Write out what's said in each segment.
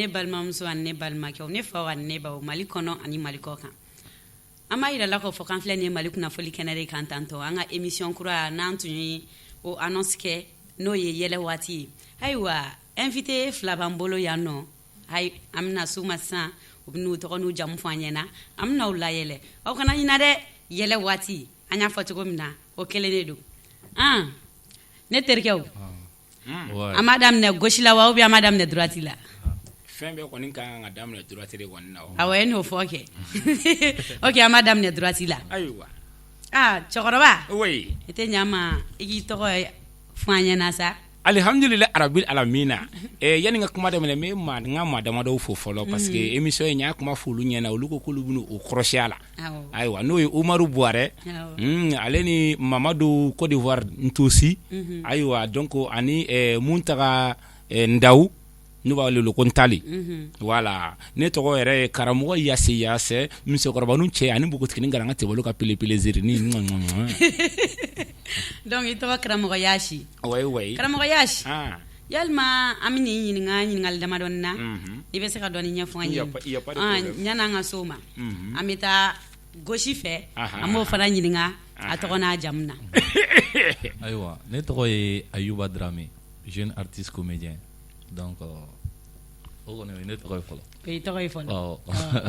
Ne balimamuso ani ne balimakɛw, ne faw ani ne baw, Mali kɔnɔ ani Mali kɔ kan, an b'a yira la k'a fɔ k'an filɛ nin ye Mali kunnafoli kɛnɛ de kan tantɔ. An ka émission kura n'an tun ye o annonce kɛ, n'o ye yɛlɛ waati ye. Ayiwa, invité fila b'an bolo yan nɔ. Ayi, an bɛna s'u ma sisan, u bɛ n'u tɔgɔ n'u jamu fɔ an ɲɛna, an bɛna u layɛlɛ. Aw kana ɲina dɛ, yɛlɛ waati, an y'a fɔ cogo min na, o kelen de don. An ne terikɛw, an b'a daminɛ gauche la wa, ou bien an b'a daminɛ droite la? Fɛn bɛɛ kɔni ka kan ka daminɛ droite de kɔni na o. Awɔ, e n'o fɔ kɛ. Ok, an b'a daminɛ droite la. Ayiwa. Aa, cɛkɔrɔba. Oui. I tɛ ɲa ma, i k'i tɔgɔ fɔ an ɲɛna sa. Alihamdulila arabil alamina. Yanni n ka kuma daminɛ, n bɛ maa n ka maa damadɔw fo fɔlɔ, parce que émission in, n y'a kuma fɔ olu ɲɛna, olu ko k'olu bɛna u kɔrɔsi a la. Ayiwa, n'o ye Umaru Buwarɛ, ale ni Mamadu Côte d'Ivoire Ntosi. Ayiwa, donc ani Muntaga Ndaw, n'u b'a wele ko Ntali. Voilà, ne tɔgɔ yɛrɛ ye karamɔgɔ Yase Yase, musokɔrɔbanin cɛ ani npogotiginin garanka tebolo ka pele pele zirini. Donc i tɔgɔ karamɔgɔ Yasi? Oui. Karamɔgɔ Yasi, yalima an bɛ nin ɲininka ɲininkali damadɔni na, i bɛ se ka dɔɔni ɲɛfɔ an ye? Yanni an ka s'o ma, an bɛ taa gauche fɛ, an b'o fana ɲininka a tɔgɔ n'a jamu na. Ayiwa, ne tɔgɔ ye Ayuba Darame, jeune artiste comédien. Donc o kɔni o ye ne tɔgɔ ye fɔlɔ. O y'i tɔgɔ ye fɔlɔ.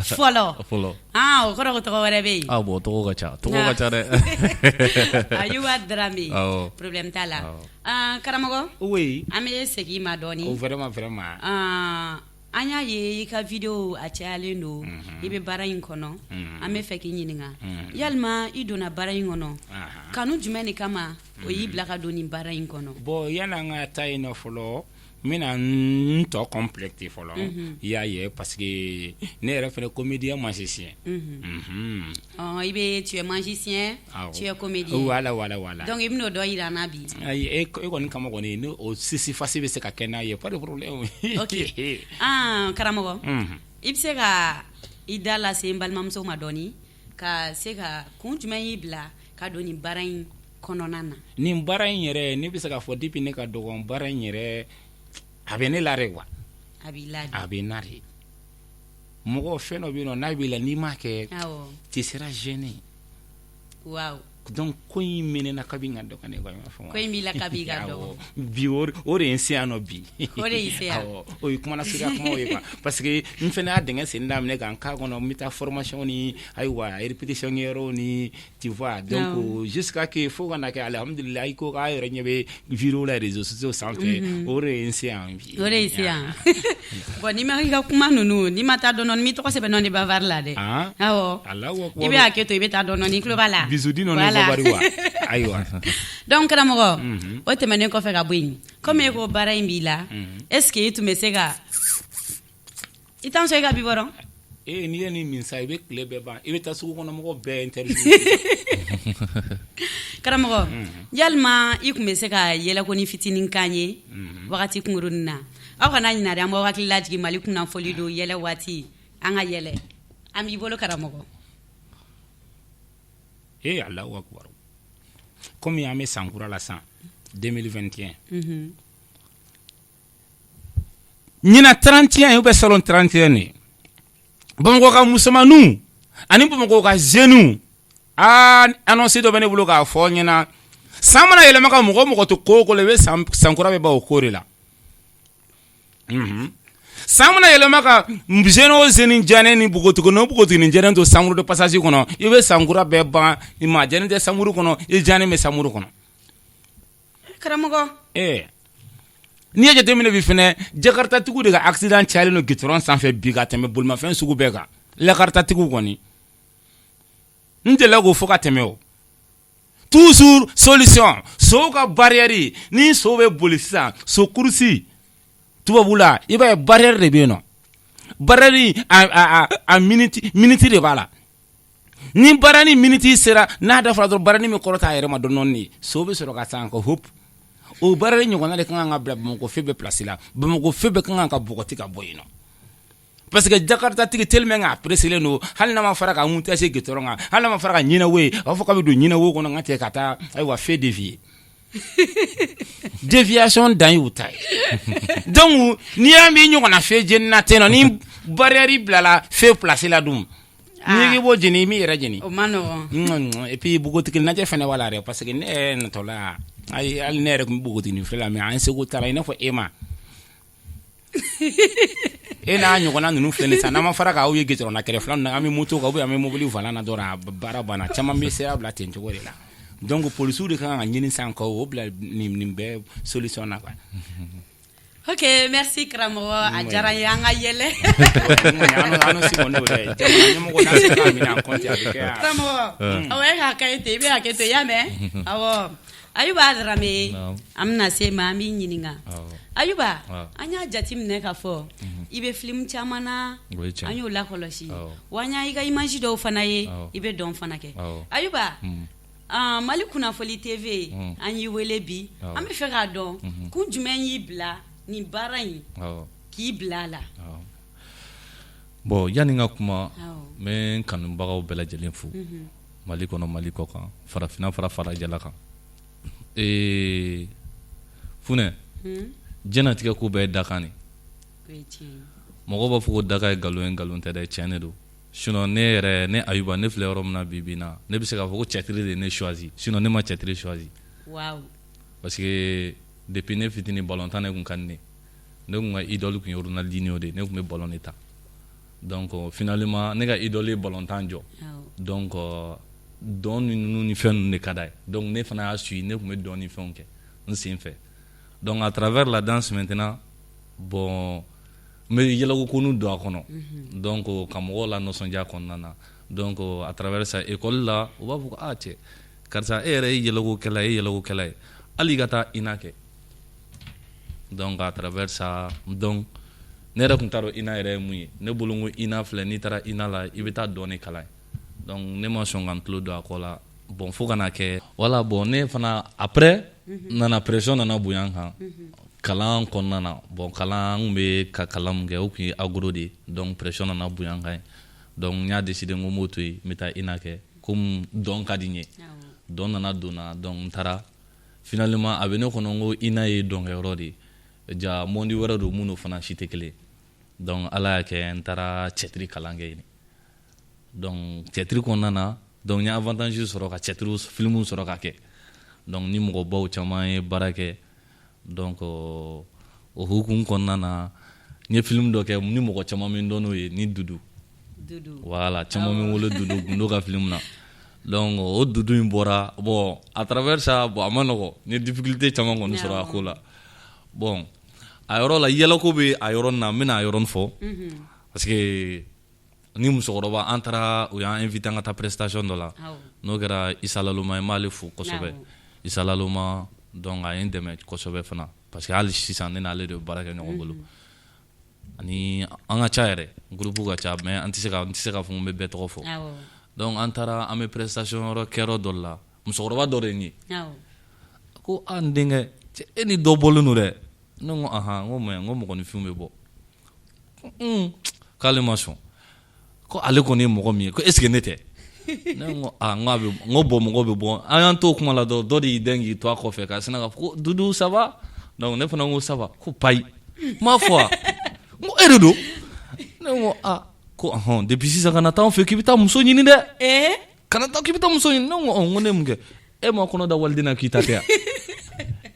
Fɔlɔ. Fɔlɔ. Ah, o kɔrɔ ko tɔgɔ wɛrɛ bɛ yen. Ah bon, tɔgɔ ka ca, tɔgɔ ka ca dɛ. Ayuba Darame. Problème t'a la. Ah, karamɔgɔ. Oui. An bɛ segin i ma dɔɔni. Oh, vraiment, vraiment. Ah, an y'a ye i ka vidéo a cayalen don, i bɛ baara in kɔnɔ. An bɛ fɛ k'i ɲininka, yalima i donna baara in kɔnɔ kanu jumɛn de kama, o y'i bila ka don nin baara in kɔnɔ? Bon, yanni an ka taa yen nɔ fɔlɔ, n bɛna n tɔ compléter fɔlɔ, i y'a ye, parce que ne yɛrɛ fana comédien magicien. I bɛ, tu es magicien, tu es comédien. Voilà. Donc i bɛn'o dɔ yira an na bi. Ayi, e kɔni kama kɔni, ni o sisi fasi bɛ se ka kɛ n'a ye, pas de problème. Ok, ah, karamɔgɔ, i bɛ se ka i da lase n balimamuso ma dɔɔni, ka se ka kun jumɛn y'i bila ka don nin baara in kɔnɔna na? Nin baara in yɛrɛ, ne bɛ se k'a fɔ depuis ne ka dɔgɔn, baara in yɛrɛ, a bɛ ne la de quoi. A b'i la de. A bɛ n na de. Mɔgɔ fɛn dɔ bɛ yen nɔ, n'a b'i la, n'i m'a kɛ, tu seras gêné. Donc ko in mɛnna kabi n ka dɔgɔn ne quoi, i m'a faamu. Ko in b'i la kabi i ka dɔgɔ. Bi o de ye n se yan nɔ bi. O de y'i se yan. Awɔ, o ye kuma lasurunya kumaw ye quoi, parce que n fana y'a dingɛ sen daminɛ ka n k'a kɔnɔ, n bɛ taa formation ni ayiwa répétition kɛyɔrɔw ni, tu vois, donc jusqu'à que fo ka na kɛ, alhamdulillah, i ko k'a yɛrɛ ɲɛ bɛ vidéo la réseaux sociaux sanfɛ, o de ye n se yan bi. O de y'i se yan. Bon, n'i ma i ka kuma ninnu, n'i ma taa dɔɔni dɔɔni, n b'i tɔgɔ sɛbɛn nɔ ni bavard la dɛ. Awɔ. Alahu. I bɛ hakɛ to, i bɛ taa dɔɔni dɔɔni, i tulo b'a la. Bisou di nɔ ni bavard wa, ayiwa. Donc karamɔgɔ, o tɛmɛnen kɔfɛ ka bɔ yen, komi e ko baara in b'i la, est ce que i tun bɛ se ka i t'an sɔn i ka biberon? Ee, n'i ye nin min sa, i bɛ tile bɛɛ ban, i bɛ taa sugu kɔnɔ mɔgɔw bɛɛ interview. Karamɔgɔ, yalima i tun bɛ se ka yɛlɛkoni fitinin k'an ye wagati kunkurunin na? Aw kana ɲinɛ dɛ, an b'aw hakili lajigin, Mali kunnafoli don, yɛlɛ waati, an ka yɛlɛ. An b'i bolo, karamɔgɔ. Ee, Alahu akubar! Komi an bɛ san kura la san 2021, ɲinan 31 ou bien salon 31 de, Bamakɔ ka musomaninw ani Bamakɔ ka jeunes, aa, annonce dɔ bɛ ne bolo k'a fɔ ɲɛna. San mana yɛlɛma ka mɔgɔ o mɔgɔ to ko o ko la, i bɛ sankura bɛ ban o ko de la. San mana yɛlɛma ka jeune o jeune janen ni npogotiginin o npogotiginin janen to chambre de passage kɔnɔ, i bɛ sankura bɛɛ ban. Maa janen tɛ chambre kɔnɔ, i janen bɛ chambre kɔnɔ. Karamɔgɔ. Ɛɛ, n'i ye jateminɛ bi fɛnɛ, jakartatigiw de ka accident cayalen don goudron sanfɛ bi ka tɛmɛ bolimafɛn sugu bɛɛ kan. Lakartatigiw kɔni, n delila k'o fɔ ka tɛmɛ. O toujours solution, sow ka barrière. Ni so bɛ boli sisan, so course tubabu la, i b'a ye barrière de bɛ yen nɔ. Barrière a minute minute de b'a la. Ni barrière ni minute sera, n'a dafara dɔrɔn, barrière bɛ kɔrɔta a yɛrɛ ma dɔɔni dɔɔni, so bɛ sɔrɔ ka san ka hop. O barrière ɲɔgɔnna de ka kan ka bila Bamakɔ feu bɛɛ place la. Bamakɔ feu bɛɛ ka kan ka bɔgɔti ka bɔ yen nɔ, parce que Jakarta tigi tellement k'a pressélen don, hali n'a ma fara ka embouteillage goudron kan, hali n'a ma fara ka ɲinɛ wo ye, a b'a fɔ k'a bɛ don ɲinɛ wo kɔnɔ, n ka tigɛ ka taa, ayiwa, feu dévier. Déviation dan y'u ta ye. Donc n'i y'a mɛn i ɲɔgɔnna feu jenina tɛ nɔ, ni barrière bilala feu place la dun, n'i k'i b'o jeni, i m'i yɛrɛ jeni. O ma nɔgɔn. Et puis npogotigi lajɛ fɛnɛ wala dɛ, parce que ne yɛrɛ natɔla, ayi, hali ne yɛrɛ tun bɛ npogotiginin filɛ la, mais an seko t'a la. I n'a fɔ e ma, e n'a ɲɔgɔnna ninnu filɛ nin sisan, n'an ma fara k'aw ye goudron na kɛrɛfɛla ninnu na, an bɛ moto kan ou bien an bɛ mobili volant na dɔrɔn, a baara banna. Caman bɛ sira bila ten cogo de la. Donc polisiw de kan ka ɲini sisan ka o bila nin bɛɛ solution na quoi. Ok, merci karamɔgɔ, a diyara n ye, an ka yɛlɛ. An si kɔni dɛ, jamana ɲɛmɔgɔ n'a sera k'a minɛ en compte, a bɛ kɛ. Karamɔgɔ, awɔ, e k'a ka ɲi ten, i bɛ hakɛ to, i y'a mɛn. Awɔ, Ayuba Darame, an bɛna se ma, an b'i ɲininka. Ayuba, an y'a jateminɛ k'a fɔ i bɛ film caman na, an y'o lakɔlɔsi wa, an y'a i ka image dɔw fana ye, i bɛ dɔn fana kɛ. Ayuba, Mali Kunnafoni TV, an y'i wele bi, an bɛ fɛ k'a dɔn kun jumɛn y'i bila nin baara in, k'i bila a la. Bon, yanni n ka kuma, n bɛ n kanubagaw bɛɛ lajɛlen fo, Mali kɔnɔ, Mali kɔ kan, farafinna fara farajɛla kan. Ee Funɛ, diɲɛnatigɛ ko bɛɛ ye dakan de. Mɔgɔw b'a fɔ ko dakan ye nkalon ye, nkalon tɛ dɛ, tiɲɛ de don. Sinon ne yɛrɛ, ne Ayuba, ne filɛ yɔrɔ min na bi bi in na, ne bɛ se k'a fɔ ko théâtre de ye ne choisi, sinon ne ma théâtre choisi. Parce que depuis ne fitinin, ballon tan ne tun ka di ne ye. Ne tun ka idole tun ye Ronaldinho de ye, ne tun bɛ ballon de tan. Donc finalement ne ka idole ye ballon tan jɔ, donc dɔn ninnu ni fɛn ninnu de ka d'a ye. Donc ne fana y'a suivi, ne tun bɛ dɔn ni fɛnw kɛ n sen fɛ. Donc à travers la danse maintenant, bon, n bɛ yɛlɛko don a kɔnɔ, donc ka mɔgɔw la nisɔndiya kɔnɔna na. Donc à travers ça, école la, u b'a fɔ ko aa cɛ, karisa, e yɛrɛ ye yɛlɛkokɛla ye, e ye yɛlɛkokɛla ye, hali i ka taa INA kɛ. Donc à travers ça, donc ne yɛrɛ tun t'a dɔn INA yɛrɛ ye mun ye. Ne bolo ko INA filɛ, n'i taara INA la, i bɛ taa dɔn de kalan. Donc ne ma sɔn ka n tulo don a kɔ la. Bon, fo ka na kɛ, voilà. Bon, ne fana après nana, pression nana bonya n kan kalan kɔnɔna na. Bon, kalan, n kun bɛ ka kalan mun kɛ, o tun ye agro de ye. Donc pression nana bonya n kan, donc n y'a décidé n ko n b'o to yen, n bɛ taa INA kɛ, komi dɔn ka di n ye, dɔn nana don n na. Donc n taara, finalement a bɛ ne kɔnɔ n ko INA ye dɔnkɛyɔrɔ de ye, ja monde wɛrɛ don mun n'o fana si tɛ kelen. Donc Ala y'a kɛ, n taara théâtre kalan kɛ yen. Donc théâtre kɔnɔna na, donc n ye avantage sɔrɔ ka théâtre film sɔrɔ ka kɛ. Donc ni mɔgɔbaw caman ye baara kɛ. Donc o hukumu kɔnɔna na, n ye film dɔ kɛ ni mɔgɔ caman bɛ n dɔn n'o ye, ni Dudu. Voilà, caman bɛ n wele Dudu Gundo ka film na. Donc o Dudu in bɔra. Bon, à travers ça, bon, a ma nɔgɔ, n ye difficulté caman kɔni sɔrɔ a ko la. Bon, a yɔrɔ la, yɛlɛko bɛ a yɔrɔ na, n bɛna a yɔrɔnin fɔ, parce que ni musokɔrɔba, an taara, u y'an invité an ka taa prestation dɔ la, n'o kɛra Isa Laloma ye. N b'ale fo kosɛbɛ, Isa Laloma. Donc a ye n dɛmɛ kosɛbɛ fana, parce que hali sisan ne n'ale de bɛ baara kɛ ɲɔgɔn bolo. Ani an ka ca yɛrɛ, groupe ka ca, mais an tɛ se ka, n tɛ se k'a fɔ n bɛ bɛɛ tɔgɔ fɔ. Donc an taara, an bɛ prestation yɔrɔ kɛyɔrɔ dɔ la, musokɔrɔba dɔ de ye n ye ko a n denkɛ, e ni dɔ bɔlen don dɛ. Ne ko ahan, n ko mais n ko mɔgɔninfinw bɛ bɔ. K'ale ma sɔn, ko ale kɔni ye mɔgɔ min ye, ko est ce que ne tɛ? Ne ko aa, n ko a bɛ, n ko bon, mɔgɔ bɛ bɔ. An y'an to kuma la dɔrɔn, dɔ de y'i dɛn k'i to a kɔfɛ ka sina ka fɔ ko Dudu, ça va? Donc ne fana ko ça va. Ko payi, n m'a fɔ wa, n ko e de don. Ne ko aa, ko ɔhɔn, depuis sisan kana taa anw fɛ k'i bɛ taa muso ɲini dɛ, kana taa k'i bɛ taa muso ɲini. Ne ko ɔ, n ko ne mun kɛ? E ma kɔnɔ da waliden na k'i ta tɛ yan,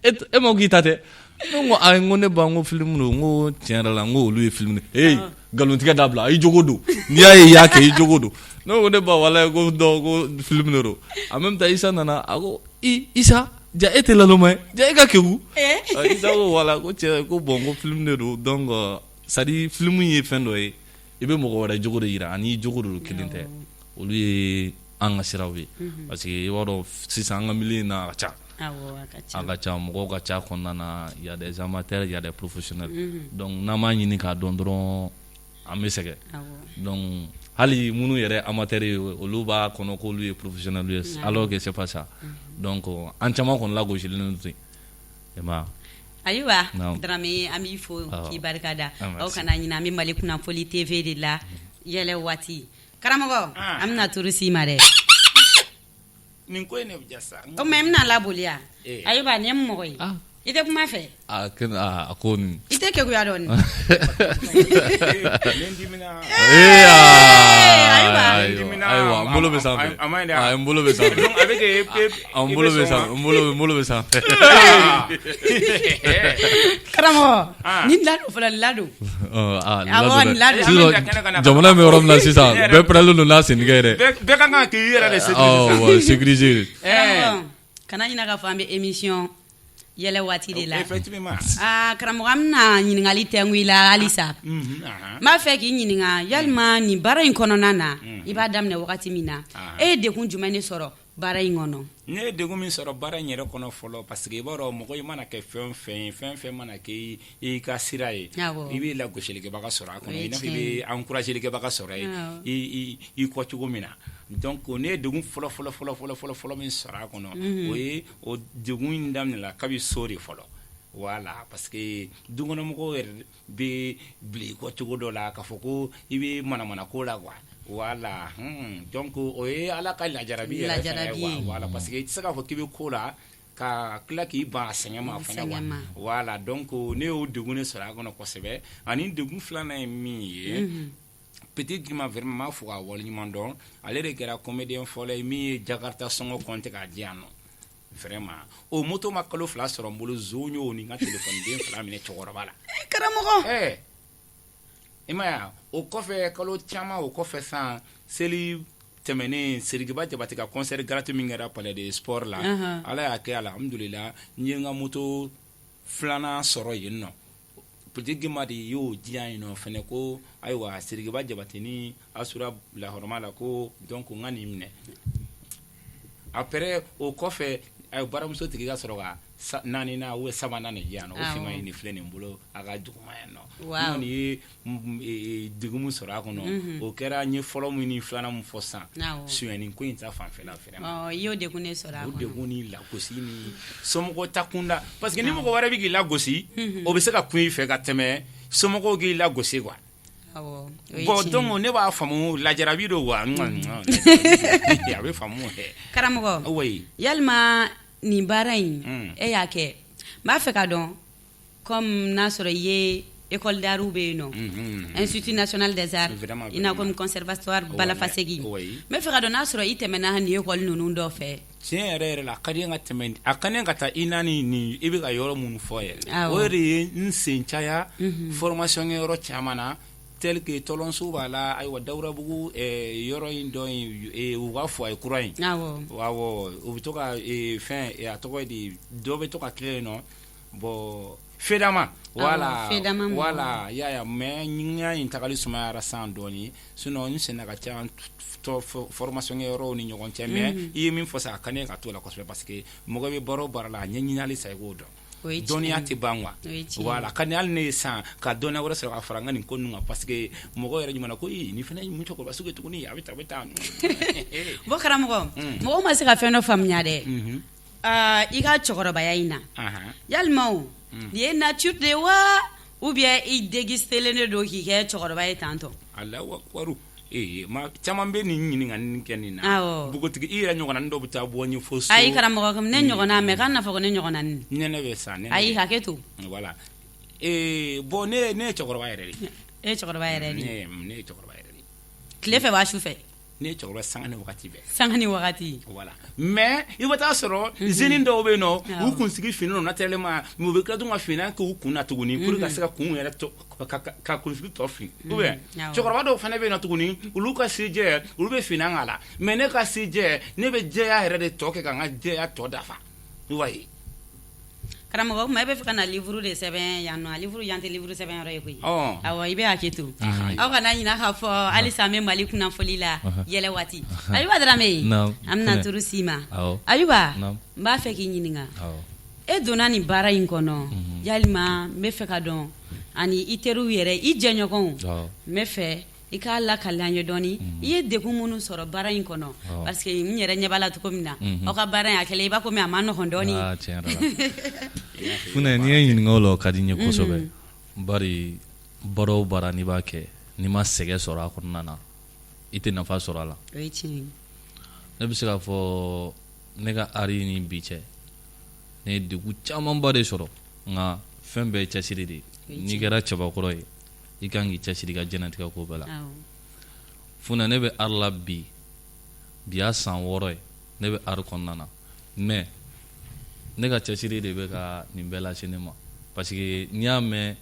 e ma k'i ta tɛ. Ne ko ayi, n ko ne ba, n ko film don, n ko tiɲɛ yɛrɛ la, n ko olu ye film de ye. Nkalontigɛ dabila, i jogo don, n'i y'a ye i y'a kɛ, i jogo don. Ne ko ne ba, walayi, ko non, ko film de don. En même temps Isa nana, a ko i Isa, ja e tɛ laloma ye, ja e ka kegun. Isa ko wala, ko cɛ, ko bon, ko film de don. Donc c'est à dire film ye fɛn dɔ ye, i bɛ mɔgɔ wɛrɛ jogo de yira, ani i jogo de don, kelen tɛ. Olu ye an ka siraw ye, parce que i b'a dɔn sisan an ka milieu in na, a ka ca, a ka ca, mɔgɔw ka ca kɔnɔna na. Il y a des amateurs, il y a des professionnels. Donc n'an m'a ɲini k'a dɔn dɔrɔn, an bɛ sɛgɛn. Donc hali minnu yɛrɛ amateur ye, olu b'a kɔnɔ k'olu ye professionnel ye, alors que c'est pas ça. Donc an caman kɔni lagosilen don ten, i m'a ye. Ayiwa Darame, an b'i fo k'i barika da. Aw kana ɲinɛ, an bɛ Mali Kunnafoni TV de la, yɛlɛ waati. Karamɔgɔ, an bɛna turu s'i ma dɛ. Nin ko in ne bɛ sa. O tuma i bɛna laboli ya? Ayuba, nin ye mun mɔgɔ ye? I tɛ kuma fɛ. A a ko nin. I tɛ keguya dɔɔnin. Ayiwa, n bolo bɛ sanfɛ. A ma ɲi dɛ. N bolo bɛ sanfɛ. A bɛ kɛ n bolo bɛ sanfɛ, n bolo bɛ sanfɛ. Karamɔgɔ, nin ladon fɔlɔ, nin ladon. Awɔ, nin ladon. Jamana bɛ yɔrɔ min na sisan, bɛɛ pɛrɛlen don n'a sentigɛ ye dɛ. Bɛɛ ka kan k'i yɛrɛ de sécuriser. Awɔ, sécuriser. Karamɔgɔ, kana ɲinɛ k'a fɔ an bɛ émission yɛlɛ waati de la. Effectivement. Aa karamɔgɔ, an bɛna ɲininkali tɛngu i la halisa. N b'a fɛ k'i ɲininka, yalima nin baara in kɔnɔna na, i b'a daminɛ wagati min na, e ye degun jumɛn de sɔrɔ baara in kɔnɔ? Ne ye degun min sɔrɔ baara in yɛrɛ kɔnɔ fɔlɔ, parce que i b'a dɔn, mɔgɔ i mana kɛ fɛn o fɛn ye, fɛn fɛn mana kɛ i ka sira ye, i bɛ lagosilikɛbaga sɔrɔ a kɔnɔ, i n'a fɔ i bɛ encouragelikɛbaga sɔrɔ yen i kɔ cogo min na. Donc ne ye degun fɔlɔ fɔlɔ fɔlɔ fɔlɔ fɔlɔ fɔlɔ min sɔrɔ a kɔnɔ, o ye o degun in daminɛla kabi so de fɔlɔ. Voilà, parce que dukɔnɔmɔgɔw yɛrɛ bɛ bila i kɔ cogo dɔ la k'a fɔ ko i bɛ manamana ko la quoi. Voilà, donc o ye Ala ka lajarabi yɛrɛ fana ye quoi. Voilà, parce que i tɛ se k'a fɔ k'i bɛ ko la ka tila k'i ban a sɛgɛn ma fana quoi. Voilà, donc ne y'o degun de sɔrɔ a kɔnɔ kosɛbɛ. Ani degun filanan ye min ye, Petit Guimba, vraiment n b'a fo k'a waleɲuman dɔn. Ale de kɛra comédien fɔlɔ ye min ye Jakarta sɔngɔ compter k'a di yan nɔ. Vraiment, o moto ma kalo 2 sɔrɔ n bolo, zon y'o ni n ka téléphone den 2 minɛ cɛkɔrɔba la. Karamɔgɔ. I m'a ye wa? O kɔfɛ, kalo caman o kɔfɛ, san seli tɛmɛnen, Sirikiba Jabate ka concert gratuit min kɛra Palais de Sport la, Ala y'a kɛ, alhamdulila, n ye n ka moto filanan sɔrɔ yen nɔ. Petit Guimba de y'o di yan nɔ fɛnɛ ko ayiwa, Sirikiba Jabate ni Asura lahɔrɔma la, ko donc n ka nin minɛ. Après o kɔfɛ, ayi, baramuso tigi ka sɔrɔ ka naaninan ou sabanan de di yan nɔ. O finman ye nin filɛ nin bolo a ka duguma yan nɔ. N kɔni ye degun min sɔrɔ a kɔnɔ, o kɛra n ye fɔlɔ min ni filanan min fɔ sisan, sonyɛni ko in ta fanfɛla vraiment. I y'o degun de sɔrɔ a O kɔnɔ. Degun ni lagosi ni somɔgɔw ta kunda, parce que ni mɔgɔ wɛrɛ bɛ k'i lagosi, o bɛ se ka kun i fɛ ka tɛmɛ somɔgɔw k'i lagosi quoi. Awɔ, o ye Bon, tiɲɛ ye. donc ne b'a faamu, lajarabi don quoi, a bɛ faamu. Karamɔgɔ, oui. Yalima nin baara in, e y'a kɛ, n b'a fɛ ka dɔn, comme n'a sɔrɔ i ye école d'art bɛ yen nɔ, Institut national des arts, i n'a comme conservatoire Balafasegui, n bɛ fɛ ka dɔn n'a sɔrɔ i tɛmɛna nin école ninnu dɔ fɛ. Tiɲɛ yɛrɛ yɛrɛ la, a ka di n ka tɛmɛ, a ka di ka taa i naani ni i bɛ ka yɔrɔ minnu fɔ yɛrɛ, o de ye n sen caya formation kɛ yɔrɔ caman na, tel que Tɔlɔnso b'a la, ayiwa, Dawurabugu yɔrɔ in dɔ in, u ka foyer kura in. Awɔ, u bɛ to ka fɛn, a tɔgɔ ye di, dɔ bɛ to ka kɛ yen nɔ. Bon, FEDAMA, voilà, voilà, i y'a ye. Mais n y'a in tagali sumayara san dɔɔni, sinon n senna ka ca formation kɛ yɔrɔw ni ɲɔgɔn cɛ. Mais i ye min fɔ sisan, a ka di ne ye ka t'o la kosɛbɛ, parce que mɔgɔ bɛ baara o baara la, a ɲɛɲini halisa i k'o dɔn. Dɔnniya tɛ ban quoi. Voilà, a ka di hali ne ye san ka dɔnniya wɛrɛ sɔrɔ ka fara n ka nin ko ninnu kan, parce que mɔgɔw yɛrɛ ɲuman ko ee, nin fana ye mun cɛkɔrɔba sugu ye tuguni, a bɛ tan, a bɛ tan. Bon karamɔgɔ, mɔgɔw ma se ka fɛn dɔ faamuya dɛ, i ka cɛkɔrɔbaya in na, yalima o nin ye nature de wa, ou bien i déguisé de don k'i kɛ cɛkɔrɔba ye tantɔ? Alahu akibaru! Ee, ma caman bɛ nin ɲininkali kɛ nin na. Npogotigi i yɛrɛ ɲɔgɔnna dɔw bɛ taa bɔ n ye fo so. Ayi karamɔgɔ, ne ɲɔgɔnna mɛ k'a n'a fɔ ko ne ɲɔgɔnna nin. Nɛnɛ bɛ sa. Ayi, hakɛ to. Voilà, ee, bon, ne ye cɛkɔrɔba yɛrɛ de. E ye cɛkɔrɔba yɛrɛ de. Ne ye cɛkɔrɔba yɛrɛ de. Tile fɛ wa, su fɛ? Ne ye cɛkɔrɔba sanga ni wagati bɛɛ. Sanga ni wagati. Voilà, mais i bɛ taa sɔrɔ jeune dɔw bɛ yen nɔ, u kunsigi finnen don naturellement, mais u bɛ tila tun ka finnan k'u kun na tuguni pour que ka se ka kun yɛrɛ tɔ ka kunsigi tɔ fin, ou bien cɛkɔrɔba dɔw fana bɛ yen nɔ tuguni, olu ka sijɛ, olu bɛ finnan k'a la. Mais ne ka sijɛ, ne bɛ jɛya yɛrɛ de tɔ kɛ ka n ka jɛya tɔ dafa, i b'a ye. Karamɔgɔ, o tuma e bɛ fɛ ka na livre de sɛbɛn yan nɔ? Livre yan tɛ livre sɛbɛn yɔrɔ ye koyi. Awɔ, i bɛ hakɛ to. Aw kana ɲinɛ k'a fɔ halisa an bɛ Mali kunnafoli la yɛlɛ waati. Ayuba Darame, an bɛna turu s'i ma. Ayuba, n b'a fɛ k'i ɲininka, e donna nin baara in kɔnɔ, yalima n bɛ fɛ ka dɔn ani i teriw yɛrɛ, i jɛɲɔgɔnw, n bɛ fɛ i k'a lakali an ye dɔɔni, i ye degun minnu sɔrɔ baara in kɔnɔ, parce que n yɛrɛ ɲɛ b'a la cogo min na, aw ka baara in a kɛlen i b'a komi a ma nɔgɔn dɔɔni. Tiɲɛ yɛrɛ la, Funɛ, n'i ye ɲininka o la, o ka di n ye kosɛbɛ, bari baara o baara n'i b'a kɛ, n'i ma sɛgɛn sɔrɔ a kɔnɔna na, i tɛ nafa sɔrɔ a la. O ye tiɲɛ ye. Ne bɛ se k'a fɔ Ne ka art ni bi cɛ, ne ye degun camanba de sɔrɔ, nka fɛn bɛɛ ye cɛsiri de ye. N'i kɛra cɛbakɔrɔ ye, i kan k'i cɛsiri i ka diɲɛnatigɛ ko bɛɛ la. Funɛ, ne bɛ art la bi, bi y'a san 6 ye ne bɛ art kɔnɔna na, mais ne ka cɛsiri de bɛ ka nin bɛɛ lase ne ma, parce que n'i y'a mɛn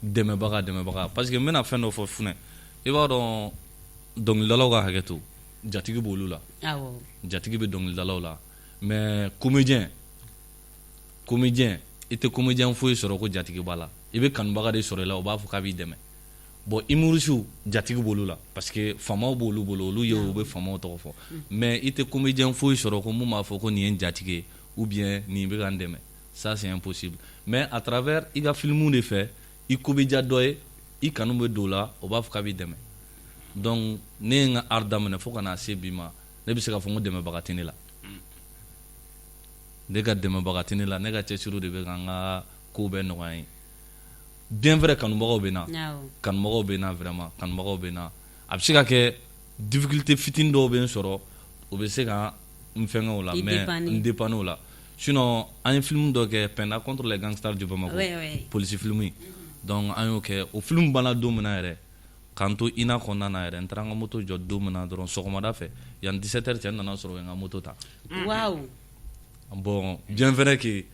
dɛmɛbaga, dɛmɛbaga, parce que n bɛna fɛn dɔ fɔ, Funɛ, i b'a dɔn dɔnkilidalaw ka hakɛ to, jatigi b'olu la, jatigi bɛ dɔnkilidalaw la, mais comédien, comédien, i tɛ comédien foyi sɔrɔ ko jatigi b'a la. I bɛ kanubaga de sɔrɔ i la, o b'a fɔ k'a b'i dɛmɛ. Bon, humoriste, jatigi b'olu la, parce que faamaw b'olu bolo, olu ye u bɛ faamaw tɔgɔ fɔ, mais i tɛ comédien foyi sɔrɔ ko mun b'a fɔ ko nin ye n jatigi ye ou bien nin bɛ ka n dɛmɛ. Ça, c'est impossible. Mais à travers i ka film de fɛ, i ko bɛ diya dɔ ye, i kanu bɛ don o la, o b'a fɔ k'a b'i dɛmɛ. Donc ne ye n ka art daminɛ fo ka na se bi ma, ne bɛ se k'a fɔ n ko dɛmɛbaga tɛ ne la. Ne ka dɛmɛbaga tɛ ne la, ne ka cɛsiriw de bɛ ka n ka kow bɛɛ nɔgɔya n ye. Bien vrai, kanubagaw bɛ na, kanubagaw bɛ na, vraiment kanubagaw bɛ na. A bɛ se ka kɛ difficulté fitinin dɔw bɛ n sɔrɔ, o bɛ se ka n fɛngɛ o la, mais n dépanner o la. Sinon an ye film dɔ kɛ, Penda contre les gangsters du Bamako, polisi film in. Donc an y'o kɛ. O film banna don min na yɛrɛ, k'an to INA kɔnɔna na yɛrɛ, n taara n ka moto jɔ don min na dɔrɔn, sɔgɔmada fɛ yanni 17 heures cɛ, n nana sɔrɔ u ye n ka moto ta. Bon, bien vrai que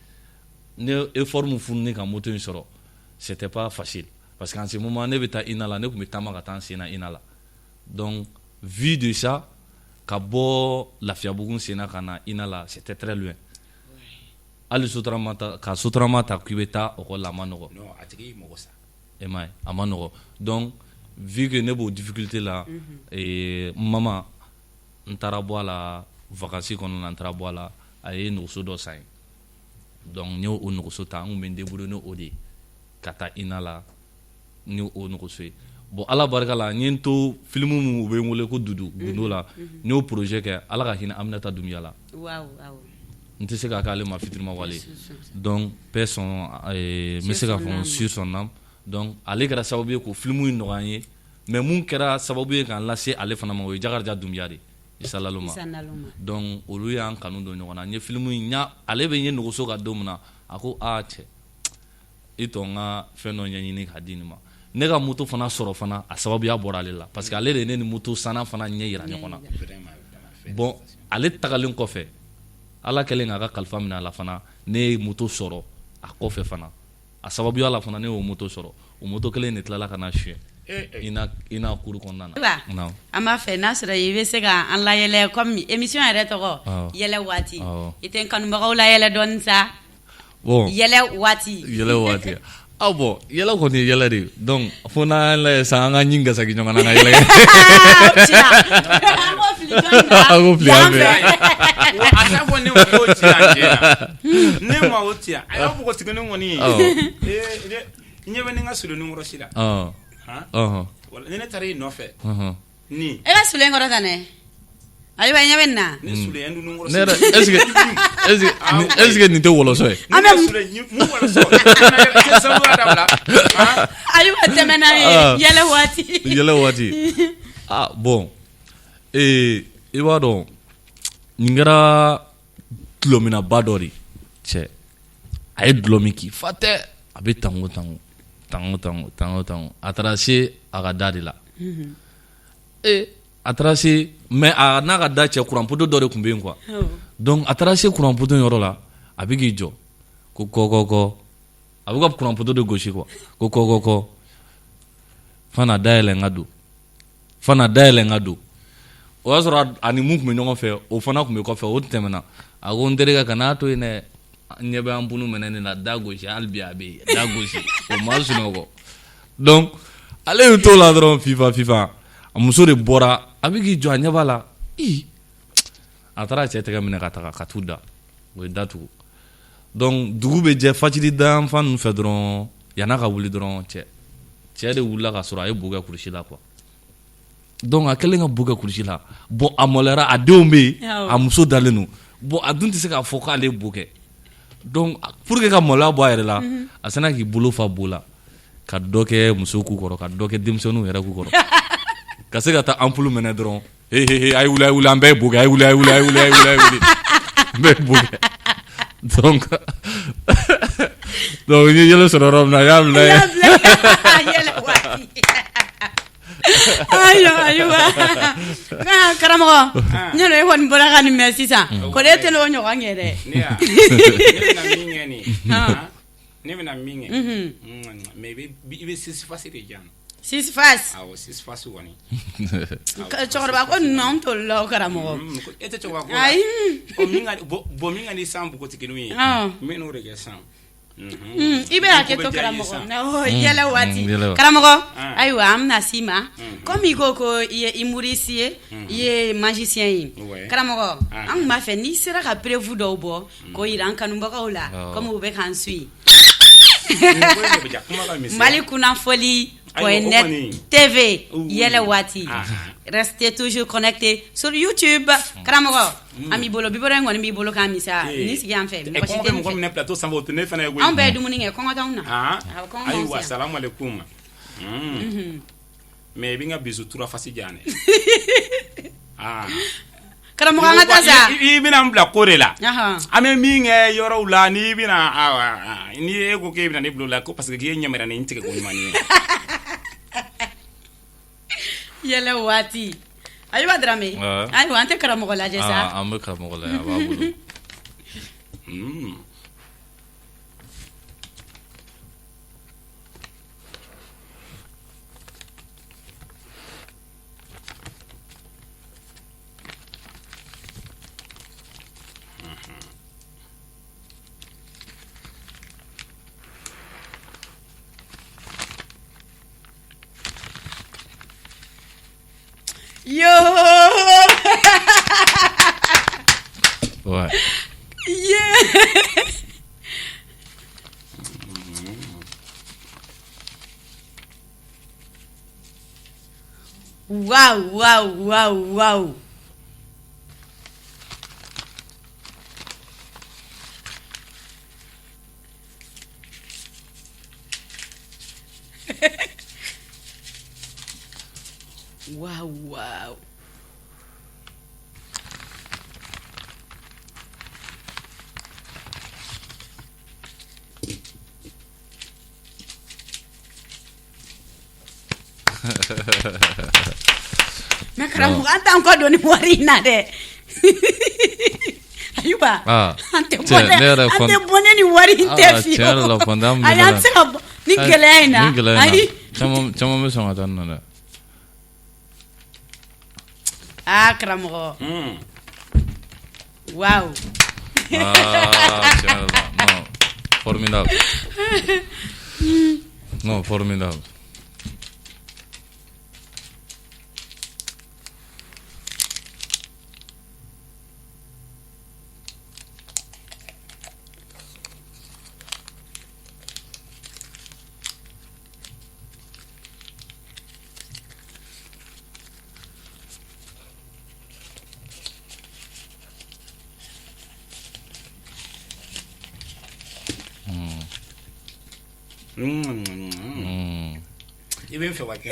ne effort min fourni ka moto in sɔrɔ, c'était pas facile, parce qu'en ce moment ne bɛ taa INA la, ne tun bɛ taama ka taa n sen na INA la. Donc vu de ça, ka bɔ Lafiyabugu sen na ka na INA la, c'était très loin. Hali Sotrama ta, ka Sotrama ta k'i bɛ taa école la, a ma nɔgɔ. Non, a tigi y'i mago sa. E m'a ye, a ma nɔgɔ. Donc vu que ne b'o difficulté la, n mama, n taara bɔ a la vacances kɔnɔna na, n taara bɔ a la, a ye nɛgɛso dɔ san ye. Donc n y'o o nɛgɛso ta, n tun bɛ n débrouiller ni o de ye ka taa INA la ni o nɛgɛso ye. Bon, Ala barika la, n ye n to film min u bɛ n wele ko Dudu Gundo la, n y'o projet kɛ. Ala ka hinɛ Aminata Dunbiya la, n tɛ se ka k'ale ma fitirima wale. Donc paix son, n bɛ se k'a fɔ sur son âme. Donc ale kɛra sababu ye k'o film in nɔgɔya n ye, mais mun kɛra sababu ye k'an lase ale fana ma, o ye Jakarija Dunbiya de ye, Isa Laloma. Donc olu y'an kanu don ɲɔgɔn na. N ye film in ale bɛ n ye nɛgɛso kan don min na, a ko aa cɛ, i tɔ n ka fɛn dɔ ɲɛɲini k'a di nin ma. Ne ka moto fana sɔrɔ fana, a sababuya bɔra ale la, parce que ale de ye ne ni moto sanna fana ɲɛ yira ɲɔgɔn na. Bon, ale tagalen kɔfɛ, Ala kɛlen k'a ka kalifa minɛ a la fana, ne ye moto sɔrɔ a kɔfɛ fana. A sababuya la fana, ne y'o moto sɔrɔ. O moto kelen de tilala ka na suɲɛ INA cour kɔnɔna na. An b'a fɛ n'a sɔrɔ i bɛ se ka an layɛlɛ, comme émission yɛrɛ tɔgɔ yɛlɛ waati, i tɛ n kanubagaw layɛlɛ dɔɔni sa? Bon, yɛlɛ waati. Yɛlɛ waati, ah bon, yɛlɛ kɔni ye yɛlɛ de ye. Donc fo n'an lajɛ sisan, an ka ɲin gasaki ɲɔgɔn na ka yɛlɛ. An k'o fili an fɛ. A t'a fɔ ne ma k'o ci yan tiɲɛ na, ne ma o ci yan. A y'a npogotiginin kɔni ye, n ɲɛ bɛ ni n ka solennin kɔrɔ si la, ni ne taara i nɔfɛ nin. E ka solen kɔrɔ tan dɛ, ayiwa, ɲɛ bɛ nin na. Ne solen dun kɔrɔ. Ne yɛrɛ, est ce que nin tɛ wɔlɔsɔ ye? An bɛ mun wɔlɔsɔ? Sabuya dabila. Ayiwa, tɛmɛ n'a ye, yɛlɛ waati. Yɛlɛ waati, ah bon, i b'a dɔn nin kɛra dulɔminaba dɔ de cɛ. A ye dulɔ min k'i fa tɛ, a bɛ tango tango tango tango tango tango, a taara se a ka da de la. A taara se, mais a n'a ka da cɛ, kuran poto dɔ de tun bɛ yen quoi. Donc a taara se kuran poto yɔrɔ la, a bɛ k'i jɔ ko kɔ kɔ kɔ, a bɛ ka kuran poto de gosi quoi, ko kɔ kɔ kɔ, Fana dayɛlɛ n ka don, Fana dayɛlɛ n ka don. O y'a sɔrɔ a ni mun tun bɛ ɲɔgɔn fɛ, o fana tun bɛ kɔfɛ, o tɛmɛna. A ko n terikɛ, kan'a to yen dɛ, n ɲɛ bɛ an bunu minɛ nin la, da gosi hali bi, a bɛ yen, da gosi. O ma sunɔgɔ. Donc ale y'u t'o la dɔrɔn, fifa fifa, a muso de bɔra, a bɛ k'i jɔ, a ɲɛ b'a la. Ii, a taara cɛ tɛgɛ minɛ ka taga ka t'u da, o ye da tugu. Donc dugu bɛ jɛ, fajiri dayanfan ninnu fɛ dɔrɔn, yann'a ka wuli dɔrɔn, cɛ de wulila ka sɔrɔ a ye bo kɛ kurusi la quoi. Donc a kɛlen ka bo kɛ kurusi la, bon, a maloyara, a denw bɛ yen, a muso dalen don. Bon, a dun tɛ se k'a fɔ k'ale ye bo kɛ. Donc pour que ka maloya bɔ a yɛrɛ la, a sina k'i bolo fa bo la ka dɔ kɛ muso ku kɔrɔ, ka dɔ kɛ denmisɛnninw yɛrɛ ku kɔrɔ, ka se ka taa ampoule minɛ dɔrɔn, he he he, a ye wuli, a ye wuli, an bɛɛ ye bo kɛ, a ye wuli, a ye wuli, a ye wuli, a ye wuli, a ye wuli. N bɛ boli donc donc n ye yɛlɛ sɔrɔ yɔrɔ min na n y'a bila yen. Yɛlɛ waati. Ayiwa ayiwa karamɔgɔ, ne e kɔni bɔra ka nin mɛn sisan ko e tɛ n'o ɲɔgɔn kɛ dɛ. Ne bɛna min kɛ nin ye, ne bɛna min kɛ, mais i bɛ six faces de di yan. Six faces. Awɔ, six faces kɔni. Cɛkɔrɔba ko ninnu anw t'olu la o karamɔgɔ. E tɛ cɛkɔrɔba ko la. Ayi. Bon min ka di san npogotigininw ye, n bɛ n'o de kɛ san. I bɛ hakɛ to karamɔgɔ, yɛlɛ waati karamɔgɔ. Ayiwa, an bɛna s'i ma komi i ko ko i ye humoriste ye, i ye magicien ye. Karamɔgɔ, an tun b'a fɛ n'i sera ka preuve dɔw bɔ k'o jira an kanubagaw la komi u bɛ k'an suit Mali kunnafoli net TV yɛlɛ waati, restez toujours connecté sur YouTube. Karamɔgɔ, an b'i bolo, biberon in kɔni b'i bolo k'a min sa, nin sigi an fɛ. Mɔgɔ si tɛ mɔgɔ minɛ plateau sanfɛ, o tɛ ne fana ye koyi. Anw bɛɛ ye dumuni kɛ, kɔngɔ t'anw na. Ayiwa, salamu aleykum. Mais i bɛ n ka bisou trois faces di yan dɛ. Karamɔgɔ, an ka taa sa. I bɛna n bila ko de la. An bɛ min kɛ yɔrɔw la, n'i bɛna, ni e ko k'e bɛna ne bila o la ko parce que k'i ye ɲamɛrɛ ni n tigɛ ko ɲuman ye. Yɛlɛ waati. Ayiwa Dramé, ayiwa an tɛ karamɔgɔ lajɛ sa. An bɛ karamɔgɔ lajɛ, a b'a bolo. Yo. Ouais. Yeah. Waouh, waouh, waouh, waouh. Waouh, waouh. Mais karamɔgɔ, an t'an kɔ don ni wari in na dɛ. Ayuba, an tɛ an tɛ bɔnɛ ni wari in tɛ fiyewu. Ayi, an tɛ se ka bɔ ni gɛlɛya in na. Ayi, caman bɛ sɔn ka taa nin na dɛ. Aa karamɔgɔ, waaw. Ah, tiɲɛ yɛrɛ la, non, formidable, non, formidable. I bɛ n fɛ wa kɛ?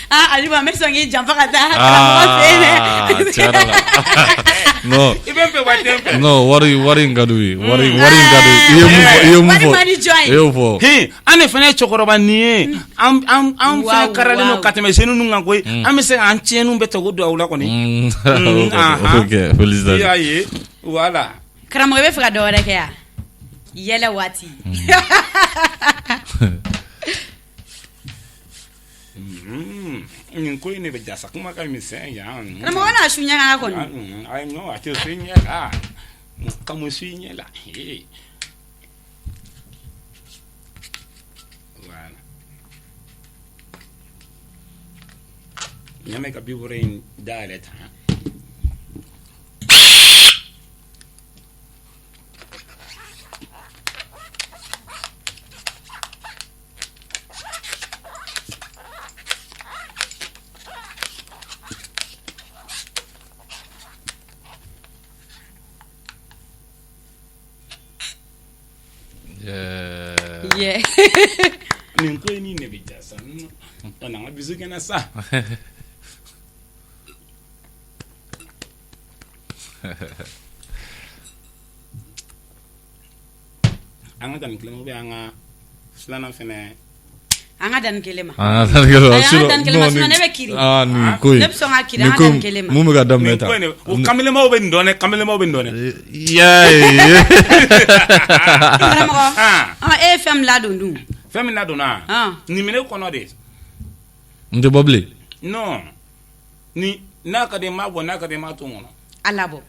Ah Ayuba, n bɛ sɔn k'i janfa ka taa karamɔgɔ fɛ yen dɛ. Tiɲɛ yɛrɛ la, non. I bɛ n fɛ wa tɛ n fɛ? Non, wari in ka d'u ye, wari in ka d'u ye. I ye mun fɔ, i ye mun fɔ? Wari man di jɔn ye? I y'o fɔ. Hin, an de fana ye cɛkɔrɔba nin ye, an fana karalen don ka tɛmɛ jeunes kan koyi. An bɛ se k'an tiɲɛniw bɛɛ ta k'o don aw la kɔni. Ok, félicitations. I y'a ye, voilà. Karamɔgɔ, i bɛ fɛ ka dɔ wɛrɛ kɛ yan? Yɛlɛ waati. Nin ko in ne bɛ jasa kuma ka misɛn yan. Karamɔgɔ n'a su ɲɛ kɔni. Ayi, non, a tɛ su ɲɛ la, ka mun su ɲɛ la? Voilà. Ɲamɛ ka biberon in dayɛlɛ tan. Yeah. Nin ko in ne bɛ ja sa. Na an ka bisou kɛnɛ sa. An ka dan nin kelen ma ou bien an ka filanan fɛnɛ? An ka dan nin kelen ma. An ka dan nin kelen ma. Ayi, an ka dan nin kelen ma, sinon ne bɛ kirin. Aa, nin ko in. Ne bɛ sɔn ka kirin, Nin an ka ko dan in, nin kelen ma. Mun bɛ ka daminɛ Nin tan? ko in de, o kamelenbaw bɛ nin dɔn dɛ, kamelenbaw bɛ nin dɔn dɛ. Yaye. Karamɔgɔ, Ah. ɔ, e ye fɛn min ladon dun? Fɛn min ladonna? Ah. Nin minɛ kɔnɔ de. N tɛ bɔ bilen. Non, ni n'a ka di n b'a bɔ, n'a ka di n b'a to n kɔnɔ. A labɔ.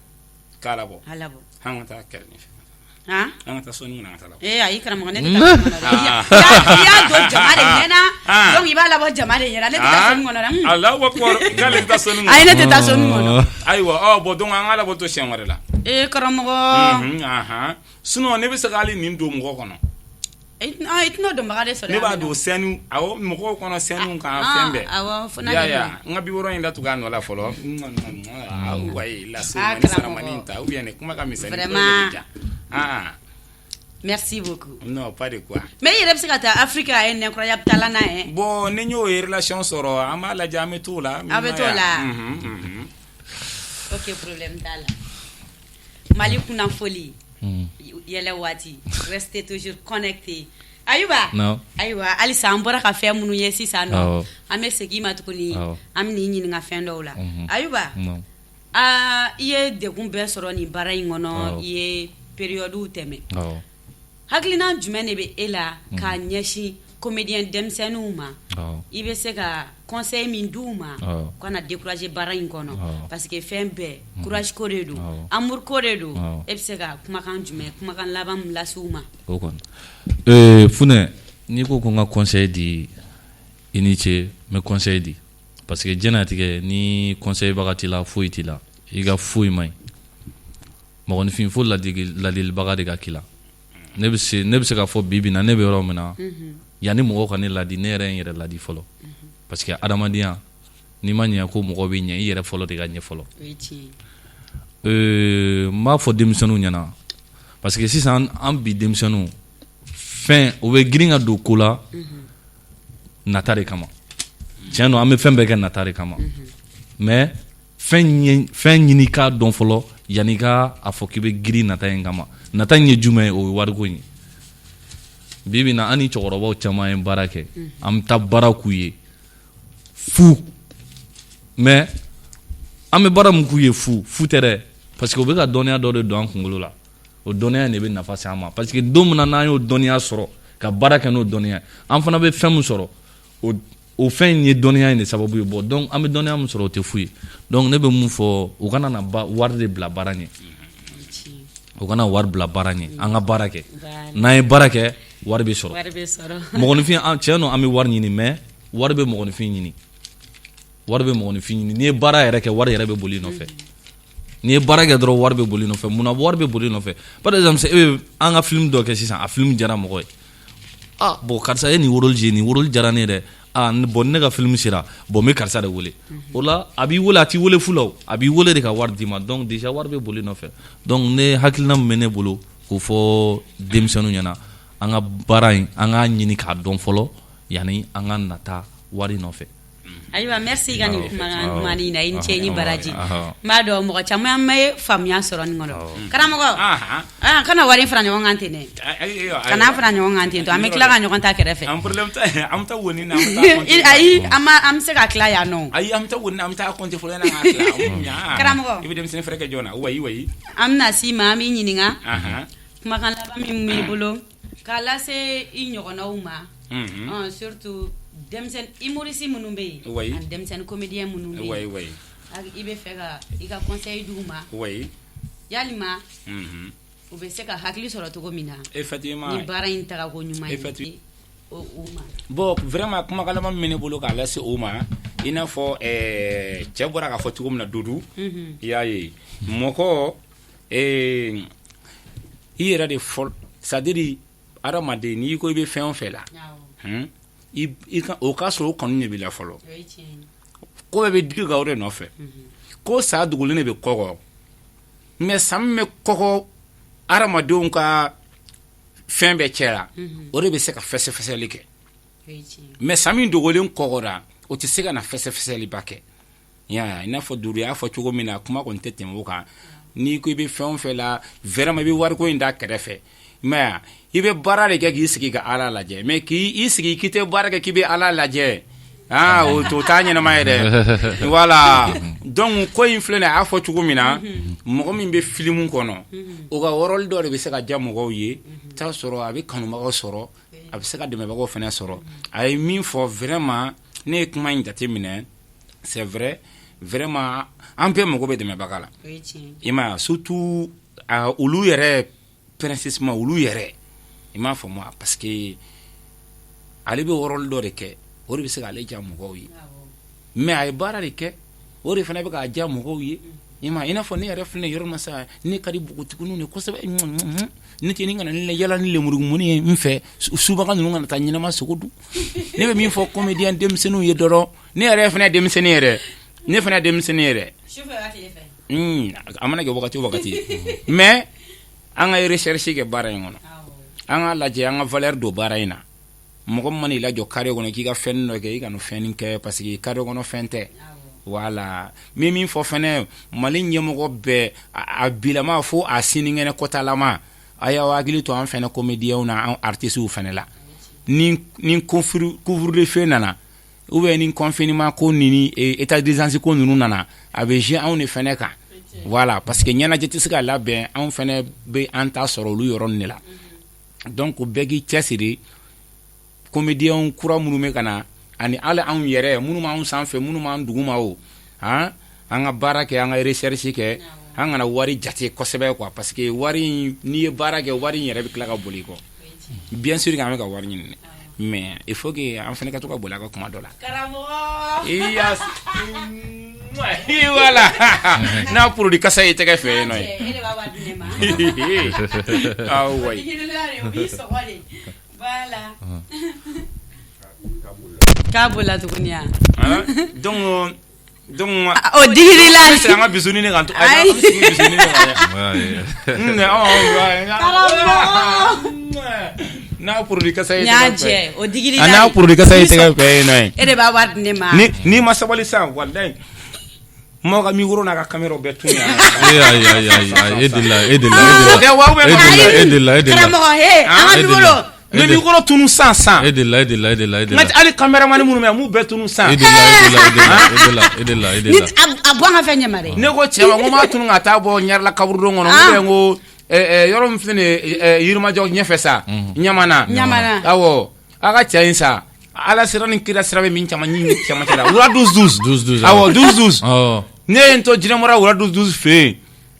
K'a labɔ. A labɔ. An ka taa kɛrɛ fɛ. Han? An ka taa sɔnni kɔnɔ, an ka taa labɔ. Ee ayi karamɔgɔ, ne tɛ taa sɔnni kɔnɔ dɛ. I y'a don jama de ɲɛna. Ah. Donc i b'a labɔ jama de ɲɛna. Ne tɛ taa sɔnni kɔnɔ dɛ. Alahu akibaru, k'ale tɛ taa sɔnni kɔnɔ. Ayi, ne tɛ taa sɔnni kɔnɔ. Ayiwa, ɔ bon, donc an ka labɔ to siɲɛ wɛrɛ la. Ee karamɔgɔ. Ahan, sinon ne bɛ se ka hali nin don mɔgɔ kɔnɔ. I tɛna dɔnbaga de sɔrɔ. Ne b'a don scène, awɔ, mɔgɔw kɔnɔ scène kan, fɛn bɛɛ. Awɔ, fo n'a Ya kɛ ya, n ka 60 in datugu a nɔ la fɔlɔ. Wayi, la Ah, surumani karamɔgɔ. saramani ta ou bien nin kuma ka misɛn. Vraiment. Ah. Merci beaucoup. Non, pas de quoi. Mais i yɛrɛ bɛ se ka taa Afrique a ye incroyable talent na ye. Bon, ni n y'o relation sɔrɔ, an b'a lajɛ, an bɛ t'o la. A bɛ t'o la. Mhm. Ok, problème t'a la. Mali kunnafoli. Yɛlɛ waati. Restez toujours connectés. Ayuba. Non. Ayiwa, halisa an bɔra ka fɛn minnu ye sisan nɔ. Awɔ. An bɛ segin i ma tuguni. Awɔ. An bɛ n'i ɲininka fɛn dɔw la. Ayuba. Non. Aa, i ye degun bɛɛ sɔrɔ nin baara in kɔnɔ. Awɔ. I ye période tɛmɛ. Awɔ. Hakilina jumɛn de bɛ e la k'a ɲɛsin comédien denmisɛnninw ma? Awɔ. I bɛ se ka conseil min d'u ma Awɔ. u kana décourager baara in kɔnɔ, Awɔ. parce que fɛn bɛɛ courage ko de don, Awɔ. amour ko de don. Awɔ. E bɛ se ka kumakan jumɛn, kumakan laban min lase u ma? O kɔni, Funɛ, n'i ko ko n ka conseil di, i ni ce, n bɛ conseil di, parce que diɲɛnatigɛ, ni conseil baga t'i la, foyi t'i la, i ka foyi man ɲi. Mɔgɔninfin, fo ladilibaga de ka k'i la. Ne bɛ se k'a fɔ bi bi in na, ne bɛ yɔrɔ min na, yanni mɔgɔw ka ne ladi, ne yɛrɛ ye n yɛrɛ ladi fɔlɔ, parce que adamadenya, n'i ma ɲɛ ko mɔgɔ bɛ ɲɛ, i yɛrɛ fɔlɔ de ka ɲɛ fɔlɔ. O ye tiɲɛ ye. N b'a fɔ denmisɛnninw ɲɛna, parce que sisan an bi denmisɛnninw fɛn, u bɛ girin ka don ko la nata de kama. Tiɲɛ don, an bɛ fɛn bɛɛ kɛ nata de kama, mais fɛn ɲɛ, fɛn ɲini k'a dɔn fɔlɔ yanni i ka a fɔ k'i bɛ girin nata in kama. Nata in ye jumɛn ye? O ye wariko in ye. Bi bi in na, an ni cɛkɔrɔbaw caman ye baara kɛ, an bɛ taa baara k'u ye fu, mais an bɛ baara min k'u ye fu fu tɛ dɛ, parce que u bɛ ka dɔnniya dɔ de don an kunkolo la. O dɔnniya in de bɛ nafa se an ma, parce que don min na n'an y'o dɔnniya sɔrɔ ka baara kɛ n'o dɔnniya ye, an fana bɛ fɛn min sɔrɔ, o fɛn in ye dɔnniya in de sababu ye. Bon, donc an bɛ dɔnniya min sɔrɔ, o tɛ fu ye. Donc ne bɛ mun fɔ? U kana na ba wari de bila baara ɲɛ. O ye tiɲɛ ye. U kana wari bila baara ɲɛ, an ka baara kɛ. Voilà. N'an ye baara kɛ, wari bɛ sɔrɔ. Wari bɛ sɔrɔ. Mɔgɔninfin, an tiɲɛ don, an bɛ wari ɲini, mais wari bɛ mɔgɔninfin ɲini, wari bɛ mɔgɔninfin ɲini. N'i ye baara yɛrɛ kɛ, wari yɛrɛ bɛ boli i nɔfɛ. N'i ye baara kɛ dɔrɔn, wari bɛ boli i nɔfɛ. Munna wari bɛ boli i nɔfɛ? Par exemple, e bɛ an ka film dɔ kɛ sisan, a film diyara mɔgɔ ye. Ah bon, karisa ye nin rôle jouer, nin rôle diyara ne ye dɛ. Ah bon, ne ka film sera, bon, n bɛ karisa de wele. O la a b'i wele, a t'i wele fu la, o a b'i wele de ka wari d'i ma. Donc déjà wari bɛ boli i nɔfɛ. Donc ne hakilina min bɛ ne bolo k'o fɔ denmisɛnninw ɲɛna, an ka baara in, an k'a ɲini k'a dɔn fɔlɔ yanni an ka nata wari nɔfɛ. Ayiwa, merci i ka nin kumakan dumanni na, i ni ce, i ni baraji. Awɔ. N b'a dɔn mɔgɔ caman bɛ faamuya sɔrɔ nin kɔnɔ. Karamɔgɔ, Ahan. ah, kana wari fara ɲɔgɔn kan ten dɛ. Ayiwa. Kana fara ɲɔgɔn kan ten to, an bɛ tila ka ɲɔgɔn ta kɛrɛfɛ. An problème tɛ, an bɛ taa woni na, an bɛ taa compter. Ayi, an ma, an bɛ se ka tila yan nɔ. Ayi, an bɛ taa woni na, an bɛ taa compter fɔlɔ yanni an ka tila. Karamɔgɔ. I bɛ denmisɛnnin fɛrɛ kɛ joona, wayi wayi. An bɛna s'i ma, an b'i ɲininka. Kumakan laban min b'i bolo k'a lase i ɲɔgɔnnaw ma. Surtout denmisɛnnin humoriste minnu bɛ yen. Ani denmisɛnnin comédien minnu bɛ yen. Wayi wayi. I bɛ fɛ ka i ka conseil d'u ma. Yalima u bɛ se ka hakili sɔrɔ cogo min na. Effectivement. Ni baara in tagako ɲuman ye. Effectivement. O ma. Bon, vraiment, kumakan laban min bɛ ne bolo k'a lase o ma, i n'a fɔ cɛ bɔra k'a fɔ cogo min na, Dodu. I y'a ye, mɔgɔ i yɛrɛ de fɔlɔ, c'est à dire adamaden, n'i ko i bɛ fɛn o fɛn la, i ka o k'a sɔrɔ o kanu de b'i la fɔlɔ. O ye tiɲɛ ye. Ko bɛɛ bɛ digi ka o de nɔfɛ. Ko sa dogolen de bɛ kɔgɔ, mais sa min bɛ kɔgɔ adamadenw ka fɛn bɛɛ cɛ la, o de bɛ se ka fɛsɛfɛsɛli kɛ. O ye tiɲɛ ye. Mais sa min dogolen kɔgɔra, o tɛ se ka na fɛsɛfɛsɛliba kɛ. I y'a ye, i n'a fɔ Dodo y'a fɔ cogo min na, kuma kɔni tɛ tɛmɛ o kan. N'i ko i bɛ fɛn o fɛn la, vraiment, i bɛ wariko in da kɛrɛfɛ. Mais i bɛ baara de kɛ k'i sigi ka Ala lajɛ, mais k'i sigi k'i tɛ baara kɛ k'i bɛ Ala lajɛ, aa o to t'a ɲɛnama ye dɛ. Voilà, donc ko in filɛ nin ye, a y'a fɔ cogo min na, mɔgɔ min bɛ film kɔnɔ, o ka rôle dɔ de bɛ se ka diya mɔgɔw ye, i t'a sɔrɔ a bɛ kanubagaw sɔrɔ, a bɛ se ka dɛmɛbagaw fana sɔrɔ. A ye min fɔ, vraiment, ne ye kuma in jate minɛ, c'est vrai, vraiment, an bɛɛ mago bɛ dɛmɛbaga la. I m'a ye, surtout olu yɛrɛ, précisément olu yɛrɛ, i m'a faamu, parce que ale bɛ rôle dɔ de kɛ, o de bɛ se k'ale diya mɔgɔw ye, mais a ye baara de kɛ, o de fana bɛ k'a diya mɔgɔw ye. I ma, i n'a fɔ ne yɛrɛ filɛ yɔrɔ min sa, ne ka di npogotigininw de kosɛbɛ. Ne tɛ ni kana ne yala ni lemurukumuni ye n fɛ, subaga ninnu kana taa ɲɛnama sogo dun. Ne bɛ min fɔ comédien denmisɛnninw ye dɔrɔn, ne yɛrɛ fana ye denmisɛnnin yɛrɛ, ne fana ye denmisɛnnin yɛrɛ, a mana kɛ wagati o wagati, mais an ka recherche kɛ baara in kɔnɔ, an k'a lajɛ, an ka valeur don baara in na. Mɔgɔ min mana i lajɔ carré kɔnɔ k'i ka fɛn dɔ kɛ, i kana fɛn kɛ parce que carré kɔnɔ fɛn tɛ. Voilà, n bɛ min fɔ fɛnɛ, Mali ɲɛmɔgɔ bɛɛ, a bilama fo a sinikɛnɛ kɔtalama, a y'aw hakili to an fɛnɛ comédiens na, an artistes fɛnɛ la. Ni couvre-feu nana ou bien ni confinement ko ni état d'urgence ko ninnu nana, a bɛ jouer anw de fɛnɛ kan. Voilà, parce que ɲɛnajɛ tɛ se ka labɛn, anw fɛnɛ bɛ an ta sɔrɔ olu yɔrɔ de la. Donc bɛɛ k'i cɛsiri, comédiens kura minnu bɛ ka na, ani hali anw yɛrɛ minnu b'anw sanfɛ, minnu b'an duguma, o han, an ka baara kɛ, an ka recherche kɛ, an kana wari jate kosɛbɛ quoi, parce que wari, n'i ye baara kɛ, wari in yɛrɛ bɛ tila ka boli i kɔ. Bien sûr que an bɛ ka wari ɲini, mais il faut que an fana ka to ka boli a ka kuma dɔ la. Karamɔgɔ, voilà, n'a produit kasa ye tɛgɛ fɛ yen nɔ ye. Ah oui. Voilà. K'a bolila tuguni ya. Donc o digir'i la. An bɛ segin an ka bisuni kan, an bɛ segin bisuni kan dɛ. N'a produit kasa ye N y'a jɛ, o digir'i la. A n'a produit kasa ye tɛgɛ fɛ yen nɔ ye. E de b'a wari di ne ma. Ni n'i ma sabali sisan, walayi, maaw ka micro n'a ka caméra bɛɛ tun yan. Ee, ayi ayi ayi ayi, e delila, e delila, e delila, e delila, e delila. Karamɔgɔ, he, an ka micro. N bɛ micro tunu san san. E delila, e delila, e delila, e delila. N ka hali caméraman minnu bɛ yan, m'u bɛɛ tunu san. E delila, e delila, e delila, e delila, e delila. A bɔ an ka fɛn ɲɛma dɛ. Ne ko cɛ ma, n ko n b'a tunu ka taa bɔ Ɲarela kaburudon kɔnɔ, n ko n ko yɔrɔ min filɛ nin ye, Yirimajɔ ɲɛfɛ sa, Ɲamana. Ɲamana. Awɔ, a ka cɛ in sa. Ala sira ni kira sira bɛ min caman ɲini cɛmancɛ la, wura 12 12. 12 12. Awɔ, 12 12. Ne ye n to Jinɛmura wura 12 12 fɛ yen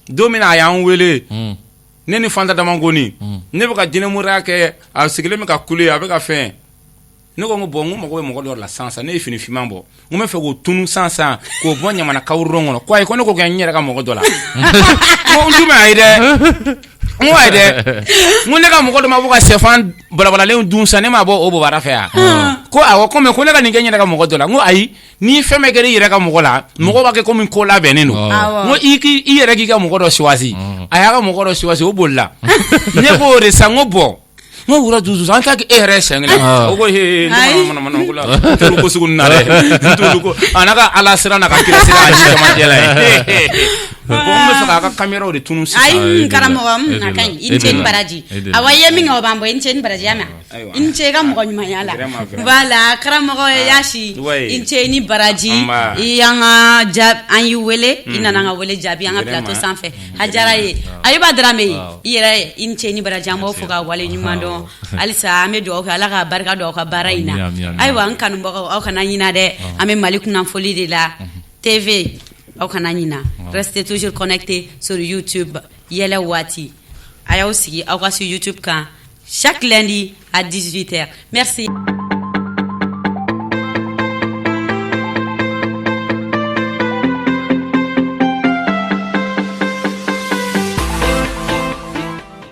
don min na, a y'an wele, ne ni Fanta Damangoni, ne bɛ ka jinɛmoriya kɛ, a sigilen bɛ ka kule, a bɛ ka fɛn. Ne ko n ko bon, n ko mago bɛ mɔgɔ dɔ la sisan sisan. Ne ye fini finman bɔ, n ko n bɛ fɛ k'o tunu sisan sisan k'o bɔ Ɲamana kaburudon kɔnɔ. Ko ayi, ko ne ko kɛ n yɛrɛ ka mɔgɔ dɔ la. N ko n jumɛn? Ayi dɛ, n ko ayi dɛ, n ko ne ka mɔgɔ dɔ ma bɔ ka sɛfan balabalalen dun sisan, ne m'a bɔ o bobara fɛ yan. Ko awɔ, komi ko ne ka nin kɛ n yɛrɛ ka mɔgɔ dɔ la. N ko ayi, ni fɛn bɛɛ kɛra i yɛrɛ ka mɔgɔ la, mɔgɔ b'a kɛ komi ko labɛnnen don. N ko i k'i i yɛrɛ k'i ka mɔgɔ dɔ choisi. A y'a ka mɔgɔ dɔ choisi, o bolila. Ne ko o de sa, n ko bon, n ko wura dusu, an t'a kɛ e yɛrɛ siɲɛ kelen. O ko he, ne mana mana ko la, n t'olu ko sugu ninnu na dɛ, n t'olu ko a n'a ka Ala sira n'a ka kira sira a ni cɛmancɛ la ye. Bon, n bɛ fɛ k'a ka caméra de tunu sisan. Ayi, karamɔgɔ, a ka ɲi, i ni ce ni baraji. Awa, i ye min kɛ, o b'an bɔ. I ni ce ni baraji, y'a mɛn? I ni ce i ka mɔgɔ ɲumanya la. Voilà, karamɔgɔ Yasi, i ni ce ni baraji. I y'an ka ja, an y'i wele, i nana an ka wele jaabi an ka plateau sanfɛ, a diyara ye. Ayuba Darame, i yɛrɛ, i ni ce ni baraji, an b'aw fo ka wale ɲuman dɔn. Halisa an bɛ dugawu kɛ, Ala ka barika don aw ka baara in na. Ayiwa, n kanubagaw, aw kana ɲina dɛ, an bɛ Mali kunnafoli de la TV, aw kana ɲina, restez toujours connecté sur YouTube. Yɛlɛ waati, a y'aw sigi aw ka sur YouTube kan chaque lundi à 18h. Merci.